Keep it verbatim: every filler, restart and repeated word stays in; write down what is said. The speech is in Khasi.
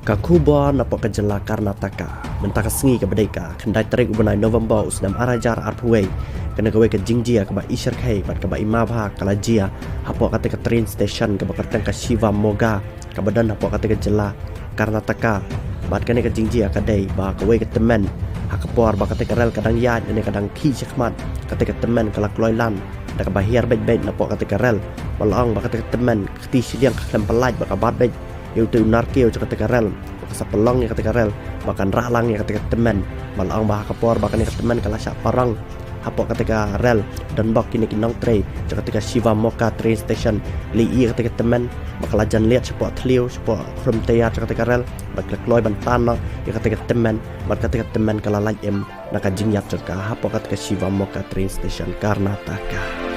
Ka khubor napoh ka jylla Karnataka. Mynta ka sngi kaba dei ka khyndai tarik u bnai November u snem ar hajar arphew wei, kane kawei ka jingjia kaba i shyrkhei bad kaba i mabha ka la jia hapoh kata ka train station kaba kyrteng ka Shivamogga, kaba don hapoh kata ka jylla Karnataka. Bad kane ka jingjia ka dei ba kawei ka tymmen, ha ka por ba kata ka rel ka dang ïaid ne ka dang khih shakhmat, kata ka tymmen ka la kloi lan da kaba hiar beit beit napoh kata ka rel. Ba la ong ba kata ka tymmen ka kti shiliang ka khlem pyllait bad ka bat beit ïa uto u nar kiew jong kata ka rel, ba ka sa pynlong ïa kata ka rel ba kan rah lang ïa kata ka tymmen. Ba la ong ba ha ka por ba kane ka tymmen ka la shah parong hapoh kata ka rel, donbok kine ki nongtrei jong kata ka Shivamogga train station, leh ïa kata ka tymmen ba ka la jan liat shapoh thliew, shapoh khrum tayar jong kata ka rel, bad ka la kloi ban tan noh ïa kata ka tymmen, bad kata ka tymmen ka la lait im na ka jingïap jong ka hapoh kata ka Shivamogga train station, Karnataka.